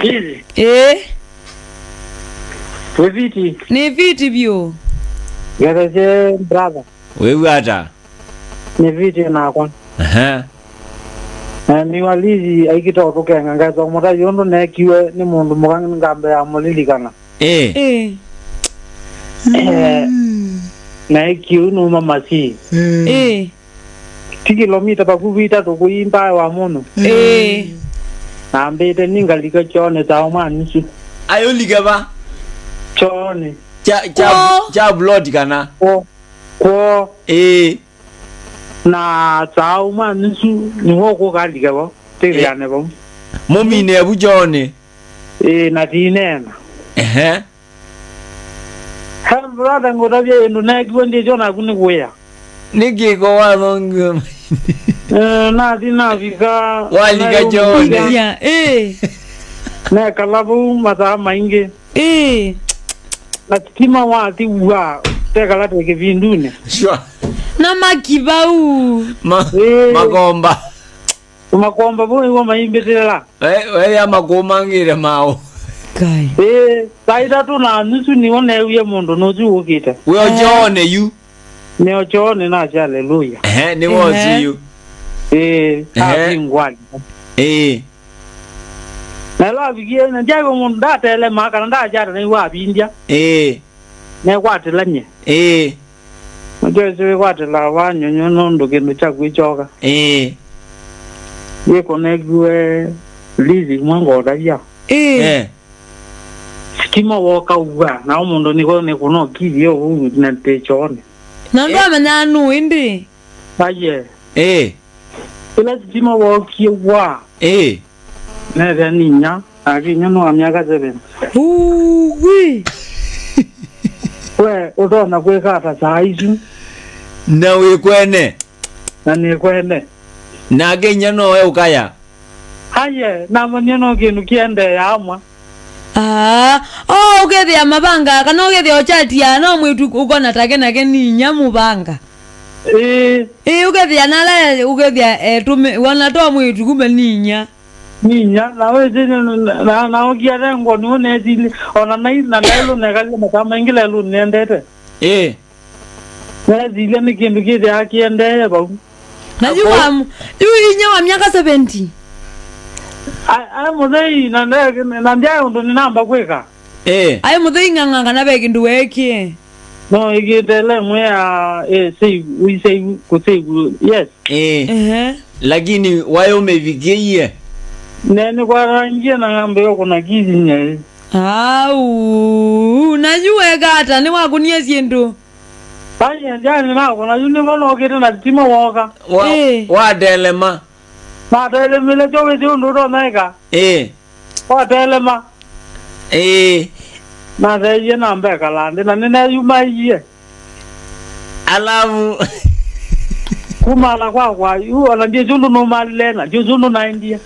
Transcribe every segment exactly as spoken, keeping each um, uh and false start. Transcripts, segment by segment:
Ĩĩ. Wĩ fiti? Nĩ fiti vyũ. Ngetheesye brother. Wĩw'a ata? Nĩ fiti nakwa. Aha. Na nĩ wa Lizi aikita ũtũkenga, ngaĩsa ũmũtavya ũndũ neekiwe nĩ mũndũ mũka ngamba ya mũlilikana. Ĩĩ. Ĩĩ. Eh, mm, na ĩkiu numa Masii. Mm. Ĩĩ. Ti kilomita vakuvĩ itatũ kũimba wa mũno. Ĩĩ. Nambĩte nĩ ngalika kyoonĩ saa ũmwe na nusu. Ayũlike va? Kyoonĩ. Kya, kya, kwoo, kya plot kana? Kwoo. Kwoo. Ĩĩ. Na saa ũmwe na nusu nĩw'o ũkũkalike vo. Tĩthĩane vau. Mũmine vu kyoonĩ. Ĩĩ, na tineena. Ehe. He brother, ngũtavye ĩndũ neekiwe ndĩsyo naku nĩ kũĩa. Nĩ kĩko wathongiwe? Eh, nathi navika. Walika kyoonĩ. Ya, eh. Nekala vau masaa maingĩ. Eh. Na sitima wathi wa, tekala te kĩvindunĩ. Sure. Na maki vau. Ma-, eh, makomba. Makomba vau nĩw'o maimbĩtĩla. We, we ya makũmangĩte maũ. Kai. Ĩĩ, saa itatũ na nusu nĩw'o neewie mũndũ nũsu ũkĩte. Wĩ o kyoonĩ yu? Nĩ o kyoonĩ nasya haleluya. Ehe, nĩ wosu yu. Ĩĩ, ehe, avingwani. Ĩĩ. Na ĩla avikie, na ndyaĩwe mũndũ ndatelema kana ndakyata nĩw'o avindya. Ĩĩ. Nekwatĩlany'e. Ĩĩ. Nĩkyo ĩsu wĩkwatĩlaa vaa nyũnyũ nũndũ kĩndũ kyaku ĩkyoka. Ĩĩ. Yĩkũnekiwe Lizi mwe ngotavya. Ĩĩ. Eh. Sitima woka uwa, na ũmũndũ nĩko nĩkũnokithie ũu na tĩ kyoonĩ. Na ndwamenyaa nũũ ĩndĩ? Aye. Ĩĩ. Ĩla sitima wookie wa. Ĩĩ. Nethĩa nĩ inya, nake inya nĩ wa myaka seven. Uwi. We ũtonya kwĩka ata saa isu? Na wĩ kwene. Na nĩ kwene. Nake inya nowe ũkaya. Aye, namanyie no kĩndũ kĩendee amwa. Ah, oh, ũkethĩa mavanga, kana ũkethĩa ũchatia, no mwĩtu ũkona take nake nĩ inya mũvanga. Ĩĩ. Ĩĩ, ũkethĩa nala, ũkethĩa etũme, wana to mwĩtu kumbe nĩ inya. Nĩ inya, na wĩsĩ, na, na, na ũkia tengwa nĩwe nesili, ona nai, na lelũ nekalile masaa maingĩ lelũ nĩendete. Ĩĩ. Nesilye nĩ kĩndũ kĩthĩaa kĩendee vau. Na yu wa, yu inya wa myaka seventy. A, a mũthei, na nde-, na ndyaĩ ũndũ nĩnamba kwĩka. Eh. Aĩ mũthei ng'ang'a kana ve kĩndũ weekie. No ĩkĩtele mwe ya, eh, save, we save, kũ save, yes. Eh. Ehe. Lakini waĩ ũmĩvikĩie? Ne, nĩkwarangie na ng'ambe yo kũna kithi nyai. Au, na yu weka ata? Nĩwakunie syĩndũ? Vai, yani nako, na yu nĩvo nokĩte na sitima woka. Wa-, ĩĩ. Watelema. Natelemile kyo wĩsĩ ũndũ ũtonaĩka. Ĩĩ. Watelema. Ĩĩ. Natheie na mbekala nthĩ, na nĩneyumaie. Alafu. Kumala kwakwa, yu, ona ndiũsĩ ũndũ nũmalile na, ndiũsĩ ũndũ naendie.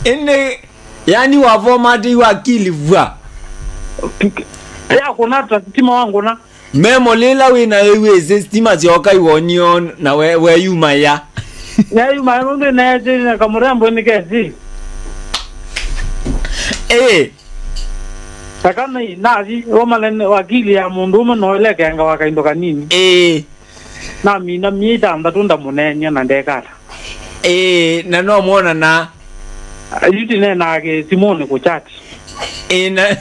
Ĩndĩ, yani wavomatiwe akili vwa. Ya kũna ta sitima wa ngũna. Memory ĩla wĩ nayo ĩwĩsĩ sitima syoka iwonio na we, weyumaya. Neyumaya nũndũ neesĩ kamũrembo nĩkesĩ. Ĩĩ. Eka nĩ nathi ũmane wakili ya mũndũ ũmwe no ĩlekenga wa kaindo kanini. Ĩĩ. Namina myei ĩtandatũ ndamũneenya na ndekata. Ĩĩ, na no mwonana. Yu tineenaa kĩsimũnĩ kũchat. Ĩĩ, na,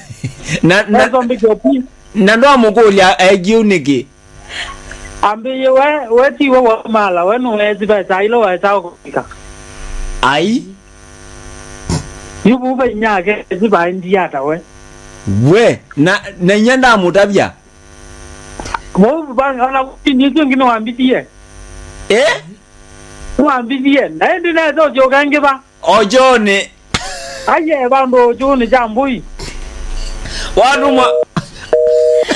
na, na, Nesombĩkĩa pi. Na ndwamũkũlya eekie ũu nĩkĩ? Ambĩie, we, we tiwe waumala, we nũweesĩ ve saa ila waesaa kũvika. Ai. Yu vau va inyake esi vaendie ata we? We, na, na inya ndamũtavya. Vau va, ona kũtini ũsu ũngĩ nĩwambithie. Eh? Nĩwambithie, na ĩndĩ nesa ũsyoka ĩngĩ va? Ojonĩ. Aye, vandũ ũkyũnĩ kya mbũi. Wandũ mwa-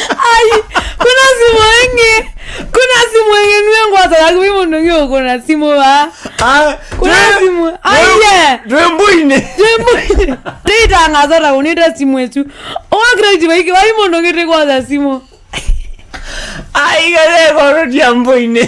Ai, kuna simu ĩngĩ. Kuna simu ĩngĩ, nue ngwata yaku, vi mũndũ ũngĩ ũkũna simu va. Ah, kuna twĩ- simu. Twĩ- Aye. Twĩ mbũinĩ. Twĩ mbũinĩ. Tĩitangazo ta unĩte simu ĩsu. Ũwa credit vaiki, vai mũndũ ũngĩ tĩkwoza simu. Ai, gale goro dia mbũinĩ.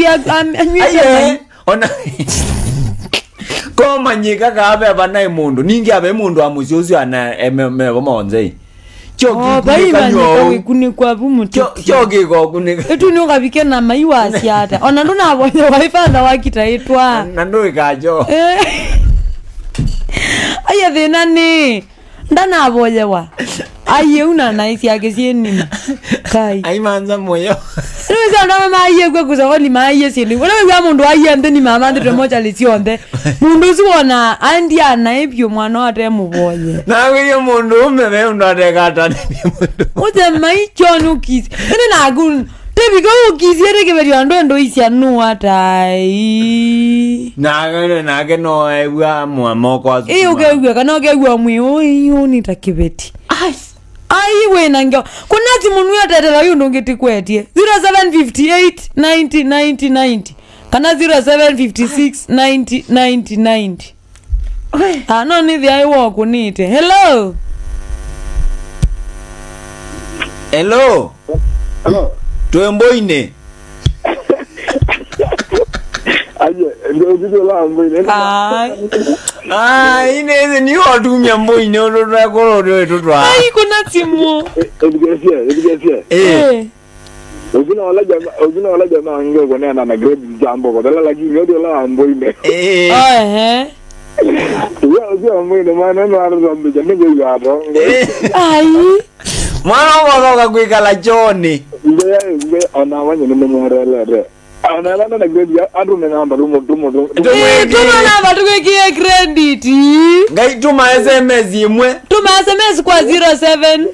Akwia, am-, anywia Aiye, chai. Ona. Komanyĩka kaa ve vanaĩ mũndũ. Ningĩ ave mũndũ wa mũsyĩ ũsu ana, eme, meva maonzei. Kyo Oh, vai kĩkunĩka manyĩka nyou. Wĩkunĩkwa vu mũtĩ. Kyo, kyo kĩko kunĩka. Ĩtu nĩ ũkavike na mai wasya ata. Ona ndũnavoya waifadha wakitaĩtwa. Na ndũĩkacho. Eh. Aya thĩna nĩ. Ndanavoyewa. Aiye una naĩ syake syĩ nini. Kai. Aimanza moyo. Nĩwĩsĩ andũ amwe maaiĩkw'a kũsokoni maaiye syĩndũ. Ũla wĩw'a mũndũ aiye nthĩni mamantĩtwe mochali syonthe. Mũndũ ũsu wona andia naĩ vyũ mwana ate mũvoye. Nawĩie mũndũ ũme ve ũndũ atekatane mũndũ. Ũte mai John ũkisi. Ĩndĩ naku, tĩvika ũkisi ĩte kĩvetio andũ endo isya nũ atai. Nake, nake no ew'a mwa moko asu. Ĩ ũkew'a, kana ũkew'a mwĩ ũyũ nĩ ta kĩveti. Ai. Ai, wĩ na ngeo. Kuna simu nũyo tetela yu ndũngĩ tikwetye. Zero seven fifty eight ninety ninety ninety. Kana zero seven fifty six ninety ninety ninety. Ah, no nĩ thĩa ĩwo kũnĩte. Hello. Hello. Hello. Twĩ Mbũinĩ. Aje, ndio video la Mbũinĩ. Ai. Ai, nĩ, nĩ watumia Mbũinĩ ũndũ twekũrũ ũndũ wĩtũ twa. Ai, kuna simu. Education, education. Eh. Eh. Ũthina wala jamaa, ũthina wala jamaa wange kũneana na grade jambo kwa dala lakini ndio la Mbũinĩ. Eh. Oh, ehe. Yo, yo, Mbũinĩ, mwana no arambija ndio yato. Eh. Ai. Mwana ũkothoka kwĩkala John. Mbe, mbe, ona wanye nĩ mwarelete. Ona lana na grade ya andũ nĩ namba rumo, rumo, rumo. Ĩĩ, tũma namba tũkwĩkĩe credit. Ngai, tũma S M S ĩmwe. Tũma S M S kwa zero seven.